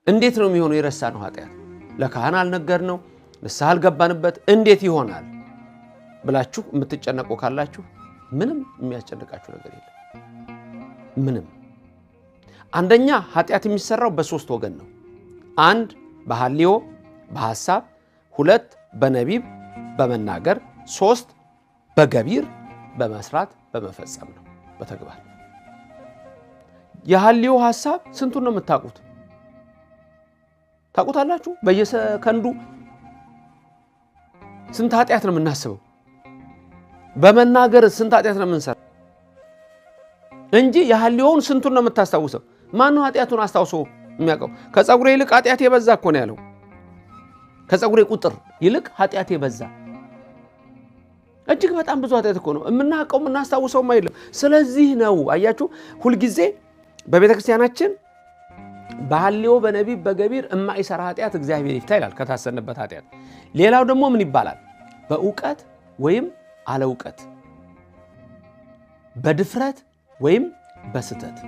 እንዴት ነው የሚሆነው? የረሳነው ኃጢአት ለካህን አልነገርነው፣ ንስሐ አልገባንበት፣ እንዴት ይሆናል ብላችሁ የምትጨነቁ ካላችሁ ምንም የሚያስጨንቃችሁ ነገር የለም። ምንም። አንደኛ ኃጢአት የሚሰራው በሶስት ወገን ነው። አንድ በሐልዮ በሐሳብ፣ ሁለት በነቢብ በመናገር፣ ሶስት በገቢር በመስራት በመፈጸም ነው፣ በተግባር። የሐልዮ ሐሳብ ስንቱን ነው የምታውቁት? ታውቁታላችሁ? በየሰከንዱ ስንት ኃጢአት ነው የምናስበው? በመናገር ስንት ኃጢአት ነው የምንሰራው? እንጂ የሐልዮውን ስንቱን ነው የምታስታውሰው? ማነው ኃጢአቱን አስታውሶ የሚያውቀው? ከፀጉሬ ይልቅ ኃጢአቴ የበዛ እኮ ነው ያለው። ከፀጉሬ ቁጥር ይልቅ ኃጢአቴ የበዛ። እጅግ በጣም ብዙ ኃጢአት እኮ ነው የምናውቀው፣ የምናስታውሰውም አይደለም። ስለዚህ ነው አያችሁ፣ ሁልጊዜ በቤተ ክርስቲያናችን በሐልዮ በነቢብ በገቢር እማይሰራ ኃጢአት እግዚአብሔር ይፍታ ይላል፣ ከታሰንበት ኃጢአት። ሌላው ደግሞ ምን ይባላል? በእውቀት ወይም አለእውቀት፣ በድፍረት ወይም በስተት፣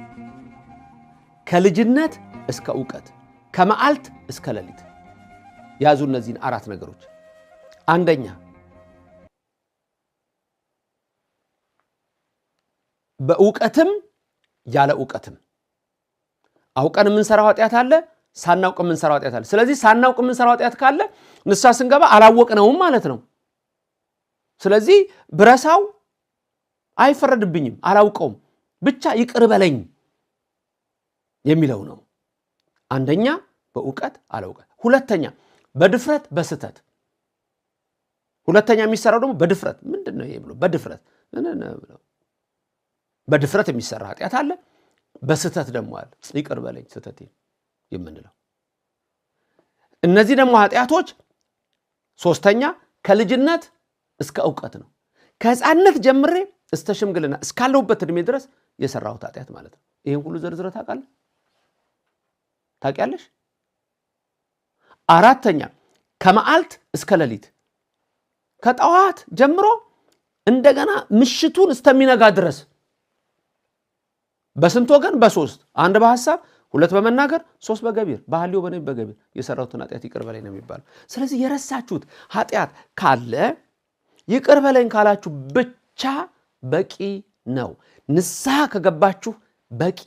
ከልጅነት እስከ እውቀት፣ ከመዓልት እስከ ሌሊት። ያዙ እነዚህን አራት ነገሮች። አንደኛ በእውቀትም ያለ እውቀትም፣ አውቀን የምንሰራው ኃጢአት አለ፣ ሳናውቅ የምንሰራው ኃጢአት አለ። ስለዚህ ሳናውቅ የምንሰራው ኃጢአት ካለ ንስሐ ስንገባ አላወቅነውም ማለት ነው። ስለዚህ ብረሳው አይፈረድብኝም፣ አላውቀውም፣ ብቻ ይቅር በለኝ የሚለው ነው። አንደኛ በእውቀት አለእውቀት፣ ሁለተኛ በድፍረት በስተት። ሁለተኛ የሚሰራው ደግሞ በድፍረት ምንድን ነው ይሄ ብሎ በድፍረት በድፍረት የሚሰራ ኃጢአት አለ። በስተት ደግሞ አለ፣ ይቅር በለኝ ስተቴ የምንለው። እነዚህ ደግሞ ኃጢአቶች ሶስተኛ ከልጅነት እስከ እውቀት ነው። ከሕፃንነት ጀምሬ እስከ ሽምግልና እስካለሁበት ዕድሜ ድረስ የሰራሁት ኃጢአት ማለት ነው። ይህን ሁሉ ዘርዝረህ ታውቃለህ? ታውቂያለሽ? አራተኛ ከመዓልት እስከ ሌሊት፣ ከጠዋት ጀምሮ እንደገና ምሽቱን እስከሚነጋ ድረስ። በስንት ወገን? በሶስት። አንድ በሐሳብ፣ ሁለት በመናገር፣ ሶስት በገቢር። በሐልዮ በነቢብ በገቢር የሰራሁትን ኃጢአት ይቅር በለኝ ነው የሚባለው። ስለዚህ የረሳችሁት ኃጢአት ካለ ይቅር በለኝ ካላችሁ ብቻ በቂ ነው። ንስሐ ከገባችሁ በቂ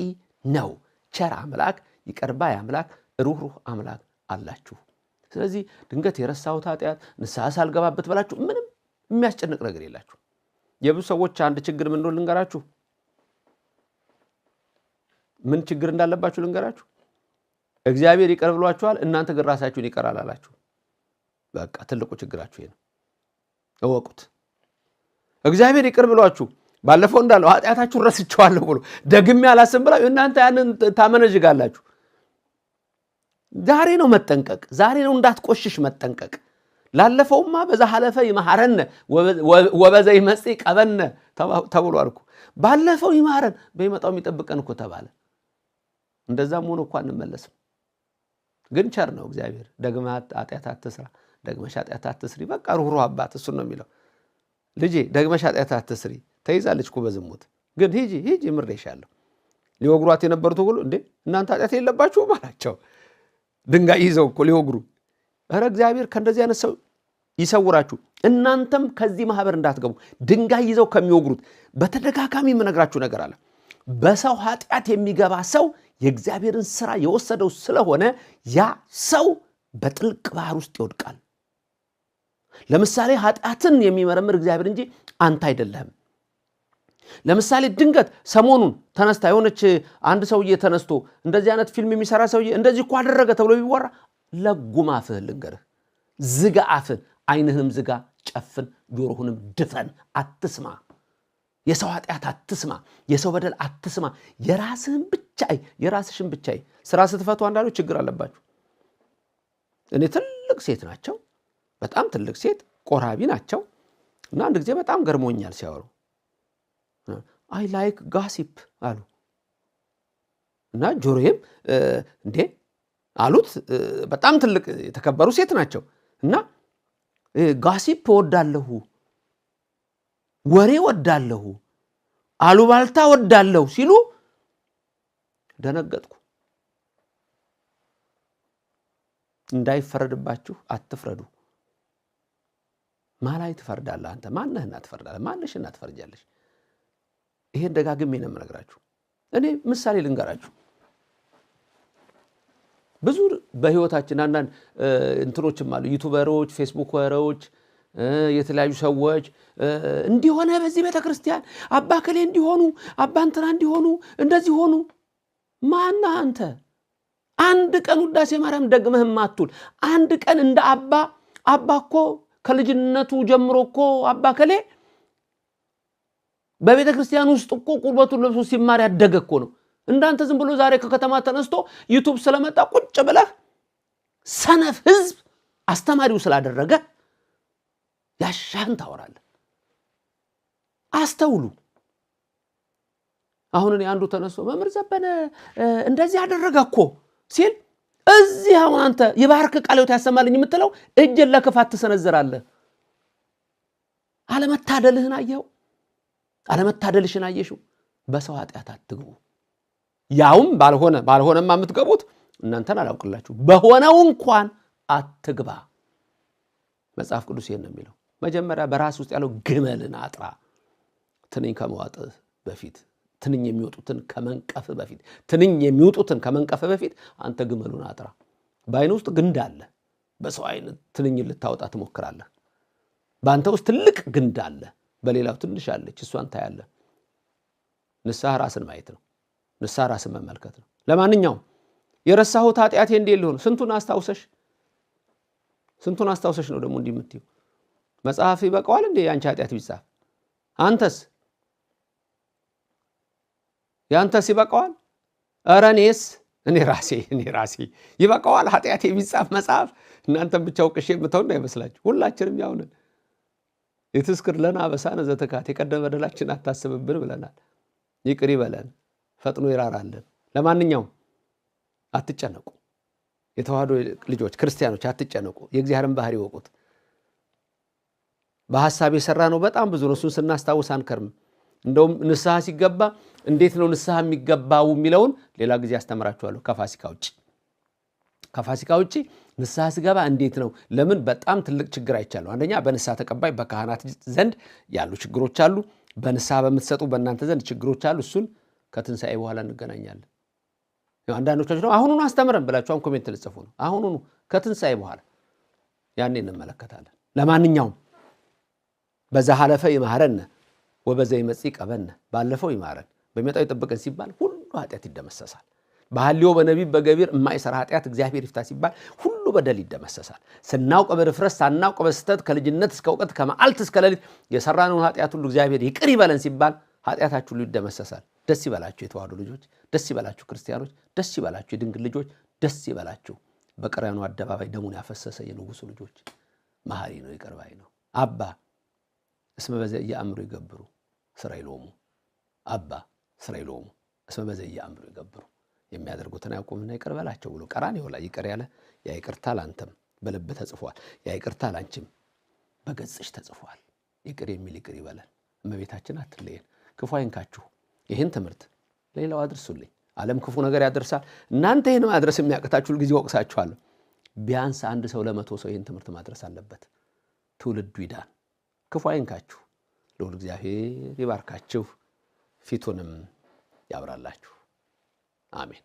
ነው። ቸር አምላክ፣ ይቅር ባይ አምላክ፣ ሩህሩህ አምላክ አላችሁ። ስለዚህ ድንገት የረሳሁት ኃጢአት ንስሐ ሳልገባበት ብላችሁ ምንም የሚያስጨንቅ ነገር የላችሁ። የብዙ ሰዎች አንድ ችግር ምን እንደሆነ ልንገራችሁ። ምን ችግር እንዳለባችሁ ልንገራችሁ። እግዚአብሔር ይቅር ብሏችኋል፣ እናንተ ግን ራሳችሁን ይቅር አላላችሁ። በቃ ትልቁ ችግራችሁ ይሄ ነው፣ እወቁት። እግዚአብሔር ይቅር ብሏችሁ ባለፈው እንዳለው ኃጢአታችሁን ረስቼዋለሁ ብሎ ደግሜ አላስብም ብላችሁ እናንተ ያንን ታመነዥጋላችሁ። ዛሬ ነው መጠንቀቅ፣ ዛሬ ነው እንዳትቆሽሽ መጠንቀቅ። ላለፈውማ በዛ ሀለፈ ይመሐረነ ወበዘ ይመጽእ ቀበነ ተብሏል እኮ። ባለፈው ይማረን በይመጣው የሚጠብቀን እኮ ተባለ። እንደዛም ሆኖ እኮ አንመለስም። ግን ቸር ነው እግዚአብሔር። ደግመህ ኃጢአት አትስራ፣ ደግመሽ ኃጢአት አትስሪ። በቃ ሩህሩህ አባት እሱን ነው የሚለው። ልጄ ደግመሽ ኃጢአት አትስሪ። ተይዛለች እኮ በዝሙት፣ ግን ሂጂ ሂጂ ምሬሻለሁ። ሊወግሯት የነበሩት ሁሉ እንዴ እናንተ ኃጢአት የለባችሁም አላቸው። ድንጋይ ይዘው እኮ ሊወግሩ። ኧረ እግዚአብሔር ከእንደዚህ አይነት ሰው ይሰውራችሁ። እናንተም ከዚህ ማህበር እንዳትገቡ። ድንጋይ ይዘው ከሚወግሩት በተደጋጋሚ የምነግራችሁ ነገር አለ። በሰው ኃጢአት የሚገባ ሰው የእግዚአብሔርን ስራ የወሰደው ስለሆነ ያ ሰው በጥልቅ ባህር ውስጥ ይወድቃል። ለምሳሌ ኃጢአትን የሚመረምር እግዚአብሔር እንጂ አንተ አይደለህም። ለምሳሌ ድንገት ሰሞኑን ተነስታ የሆነች አንድ ሰውዬ ተነስቶ እንደዚህ አይነት ፊልም የሚሰራ ሰውዬ እንደዚህ እኮ አደረገ ተብሎ ቢወራ ለጉም አፍህን ልንገርህ፣ ዝጋ አፍህን፣ ዓይንህንም ዝጋ፣ ጨፍን፣ ጆሮህንም ድፈን፣ አትስማ። የሰው ኃጢአት አትስማ፣ የሰው በደል አትስማ። የራስህን ብቻ አይ፣ የራስሽን ብቻ አይ። ስራ ስትፈቱ አንዳንዶች ችግር አለባችሁ። እኔ ትልቅ ሴት ናቸው፣ በጣም ትልቅ ሴት ቆራቢ ናቸው። እና አንድ ጊዜ በጣም ገርሞኛል ሲያወሩ I like gossip አሉ። እና ጆሮዬም እንዴ አሉት። በጣም ትልቅ የተከበሩ ሴት ናቸው። እና gossip እወዳለሁ፣ ወሬ እወዳለሁ፣ አሉባልታ እወዳለሁ ሲሉ ደነገጥኩ። እንዳይፈረድባችሁ አትፍረዱ። ማላይ ትፈርዳለህ አንተ? ማነህና ትፈርዳለህ? ማነሽና ትፈርጃለሽ? ይሄን ደጋግሜ ነው የምነግራችሁ። እኔ ምሳሌ ልንገራችሁ። ብዙ በህይወታችን አንዳንድ እንትኖችም አሉ፣ ዩቱበሮች፣ ፌስቡከሮች፣ የተለያዩ ሰዎች እንዲሆነ በዚህ ቤተክርስቲያን አባ ከሌ እንዲሆኑ፣ አባ እንትና እንዲሆኑ፣ እንደዚህ ሆኑ። ማነህ አንተ? አንድ ቀን ውዳሴ ማርያም ደግመህ ማቱል፣ አንድ ቀን እንደ አባ አባ እኮ ከልጅነቱ ጀምሮ እኮ አባ ከሌ በቤተ ክርስቲያን ውስጥ እኮ ቁርበቱን ለብሶ ሲማር ያደገ እኮ ነው። እንዳንተ ዝም ብሎ ዛሬ ከከተማ ተነስቶ ዩቱብ ስለመጣ ቁጭ ብለህ ሰነፍ ህዝብ አስተማሪው ስላደረገ ያሻህን ታወራለህ። አስተውሉ። አሁን እኔ አንዱ ተነስቶ መምህር ዘበነ እንደዚህ ያደረገ እኮ ሲል እዚህ አሁን አንተ ይባርክ ቃለ ሕይወት ያሰማልኝ የምትለው እጅን ለክፋት ትሰነዝራለህ። አለመታደልህን አየኸው? አለመታደልሽን አየሽው? በሰው ኃጢአት አትግቡ። ያውም ባልሆነ ባልሆነማ የምትገቡት እናንተን አላውቅላችሁ፣ በሆነው እንኳን አትግባ። መጽሐፍ ቅዱስ ይሄን ነው የሚለው። መጀመሪያ በራስ ውስጥ ያለው ግመልን አጥራ። ትንኝ ከመዋጥህ በፊት፣ ትንኝ የሚወጡትን ከመንቀፍ በፊት፣ ትንኝ የሚውጡትን ከመንቀፍ በፊት አንተ ግመሉን አጥራ። በአይን ውስጥ ግንድ አለ። በሰው አይን ትንኝ ልታወጣ ትሞክራለህ። በአንተ ውስጥ ትልቅ ግንድ አለ፣ በሌላው ትንሽ አለች፣ እሷን ታያለህ። ንስሐ ራስን ማየት ነው። ንስሐ ራስን መመልከት ነው። ለማንኛውም የረሳሁት ኃጢአቴ እንዴት ሊሆን? ስንቱን አስታውሰሽ፣ ስንቱን አስታውሰሽ ነው ደግሞ እንዲህ የምትይው? መጽሐፍ ይበቃዋል እንዴ የአንቺ ኃጢአት ቢጻፍ? አንተስ ያንተስ ይበቃዋል? ኧረ እኔስ እኔ ራሴ ይበቃዋል ኃጢአቴ ቢጻፍ መጽሐፍ? እናንተም ብቻ ወቅሼ የምተው እንዳይመስላችሁ። ሁላችንም ያው ነን። ኢትዝክር ለነ አበሳነ ዘትካት፣ የቀደመ በደላችን አታስብብን ብለናል። ይቅር ይበለን፣ ፈጥኖ ይራራልን። ለማንኛውም አትጨነቁ። የተዋህዶ ልጆች ክርስቲያኖች አትጨነቁ። የእግዚአብሔርን ባህሪ ይወቁት። በሀሳብ የሰራ ነው በጣም ብዙ ነው። እሱን ስናስታውስ አንከርምም። እንደውም ንስሐ ሲገባ እንዴት ነው ንስሐ የሚገባው የሚለውን ሌላ ጊዜ አስተምራችኋለሁ። ከፋሲካ ውጭ ንስሐ ሲገባ እንዴት ነው? ለምን በጣም ትልቅ ችግር አይቻለሁ። አንደኛ በንስሐ ተቀባይ በካህናት ዘንድ ያሉ ችግሮች አሉ። በንስሐ በምትሰጡ በእናንተ ዘንድ ችግሮች አሉ። እሱን ከትንሣኤ በኋላ እንገናኛለን። አንዳንዶቻችሁ ደግሞ አሁኑኑ አስተምረን ብላችሁ አሁን comment ልጽፉ ነው። አሁኑኑ ከትንሣኤ በኋላ ያኔ እንመለከታለን። ለማንኛውም በዘኀለፈ ይምሐረነ ወበዘ ይመጽእ ይዕቀበነ፣ ባለፈው ይማረን በሚመጣው ይጠብቀን ሲባል ሁሉ ኃጢአት ይደመሰሳል። በሐልዮ በነቢብ በገቢር የማይሰራ ኃጢአት እግዚአብሔር ይፍታ ሲባል ሁሉ በደል ይደመሰሳል። ስናውቅ በድፍረት፣ ሳናውቅ በስህተት፣ ከልጅነት እስከ እውቀት፣ ከመዓልት እስከ ሌሊት የሰራነውን ኃጢአት ሁሉ እግዚአብሔር ይቅር ይበለን ሲባል ኃጢአታችሁ ሁሉ ይደመሰሳል። ደስ ይበላችሁ የተዋህዶ ልጆች፣ ደስ ይበላችሁ ክርስቲያኖች፣ ደስ ይበላችሁ የድንግል ልጆች፣ ደስ ይበላችሁ በቀራንዮ አደባባይ ደሙን ያፈሰሰ የንጉሱ ልጆች። መሐሪ ነው፣ ይቅር ባይ ነው። አባ እስመ በዘ ኢየአምሩ ይገብሩ ስረይ ሎሙ፣ አባ ስረይ ሎሙ እስመ በዘ ኢየአምሩ ይገብሩ፣ የሚያደርጉትን አያውቁምና ይቅር በላቸው ብሎ ቀራንዮ ላይ ይቅር ያለ ያ ይቅርታ ላንተም በልብህ ተጽፏል። ያ ይቅርታ ላንቺም በገጽሽ ተጽፏል። ይቅር የሚል ይቅር ይበለን። እመቤታችን አትለየን፣ ክፉ አይንካችሁ። ይህን ትምህርት ለሌላው አድርሱልኝ። ዓለም ክፉ ነገር ያደርሳል። እናንተ ይህን ማድረስ የሚያቅታችሁ ሁልጊዜ ወቅሳችኋለሁ። ቢያንስ አንድ ሰው ለ100 ሰው ይህን ትምህርት ማድረስ አለበት። ትውልዱ ይዳን። ክፉ አይንካችሁ። ልዑል እግዚአብሔር ይባርካችሁ፣ ፊቱንም ያብራላችሁ። አሜን።